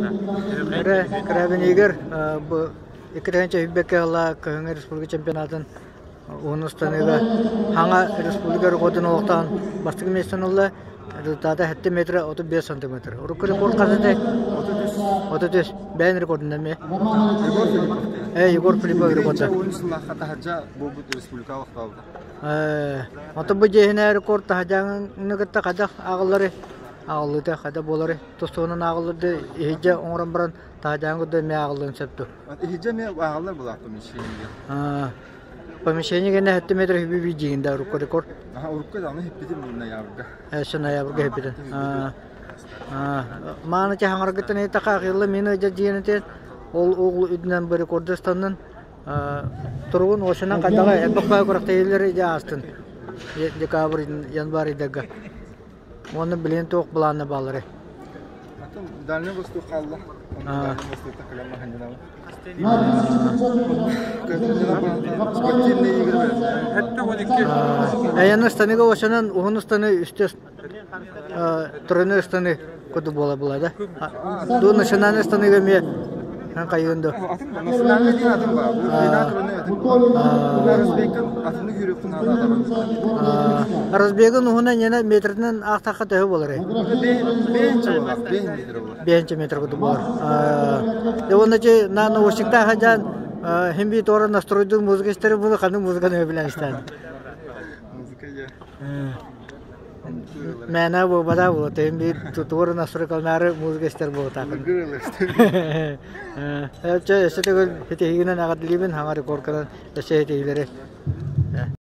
Эрэ Крабинигэр бу 2 сүүрбэккэ ыла кыһыҥҥы республика чемпионатын уһун ыстаныыга хаҥа республика рекордун олохтоон бастакы миэстэни ылла. Результата 7 метра 35 сантиметр. Урукку рекорд хас этэй? 33. Бэйэн рекордун эмиэ. Егор Филиппов. Э, Егор Филиппов рекорда. 10 сыллаахха таһырдьа буолбут республика олохтообута. Оттон бу дьиэһинэ рекорд таһырдьаҥны кытта хайдах ааҕыллары ааҕыллыыта хайдах буолары тус-туһунан ааҕыллар да иһирдьэ оҥорон баран таһырдьааҥы курдук эмиэ ааҕыллыан сөп дуо? Иһирдьэ эмиэ ааҕыллар буолаах помещение. Помещение гэнэ 7 метр хиби биидьигин да урукку рекорд. Аха урукку даҕаны хиппитим ноябрьга. Өссө ноябрьга хиппитин. Мааны чаһаҥаргыттан ыйытахха ахыылла мин ыйдьа диэн ол угул үрдүнэн бу рекорду ыстаннын туругун осынан хайдаҕа элбэх баай күрэхтэһиилэр идэ аастын декабрь январь ыйдарга Уонна билигин туох былаанна баалларый? Атын Дальний Восток хаалла. Дальний Востокта кэлэн маһынньанабын. Спортивные игры. Айаны ыстаныга осынан уһун ыстаны үстэ тройной ыстаны курдук буола була да. Ду национальный ыстаныга эмиэ хайыын да. Атын ба, национальный диэн атын ба. Бу тройной атын ба. Разбегын атыны күүрүктүн аата. Разбегын уһуна ньана метринэн аахтахха төһө буоларый? Бэйэнчэ буолар, бэйэн метр буолар. Бэйэнчэ метр курдук буолар. Дьэ уонна чи на наушниктаах сылдьан хим би туора настройдуур музыка истэр буолу ханнык музыканы өбүлээн истээн. Музыка я. Мээнэ буолбатах буолуо, тыһын биир туора настройкаланаары музыка истэр буолуохтааххын. Өссө төгүл ситиһиигинэн эҕэрдэлиибин, хаҥа рекордканан өссө ситиһиилэри.